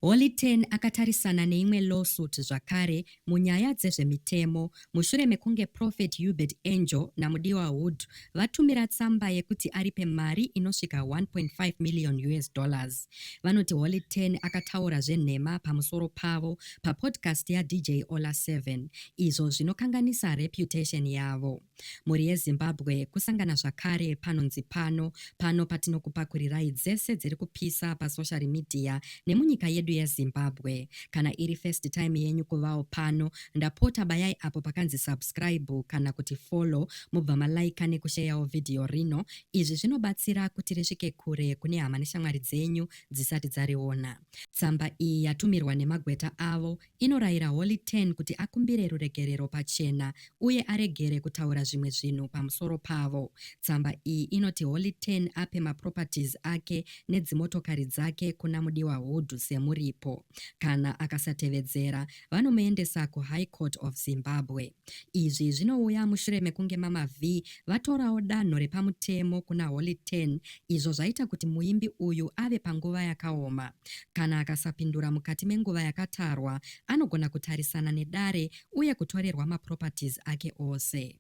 Holy Ten akatarisana neimwe lawsuit zvakare munyaya dzezvemitemo mushure mekunge Prophet Uebert Angel naMudiwa Hood vatumira tsamba yekuti aripe mari inosvika 1.5 million us dollars. Vanoti Holy Ten akataura zvenhema pamusoro pavo papodcast yaDJ Ollah 7 izvo zvinokanganisa reputation yavo. Mhuri yeZimbabwe kusangana zvakare panonzi pano, pano patinokupakurirai dzese dziri kupisa pasoshari media nemunyika yedu yeZimbabwe. Kana iri first time yenyu kuvawo pano, ndapota bayai apo pakanzi subscribe kana kuti follow mobva malaika nekusheyawo vhidhiyo rino. Izvi zvinobatsira kuti risvike kure kune hama neshamwari dzenyu dzisati dzariona. Tsamba iyi yatumirwa nemagweta avo Inorayira Holy Ten kuti akumbire ruregerero pachena uye aregere kutaura zvimwe zvinhu pamusoro pavo. Tsamba iyi inoti Holy Ten ape maproperties ake nedzimotokari dzake kuna Mudiwa Hood semuripo. Kana akasatevedzera, vanomuendesa kuHigh Court of Zimbabwe. Izvi zvinouya mushure mekunge Mama Vee vatorawo danho repamutemo kuna Holy Ten izvo zvaita kuti muimbi uyu ave panguva yakaoma. Kana akasapindura mukati menguva yakatarwa, anogona kutarisana nedare uye kutorerwa maproperties ake ose.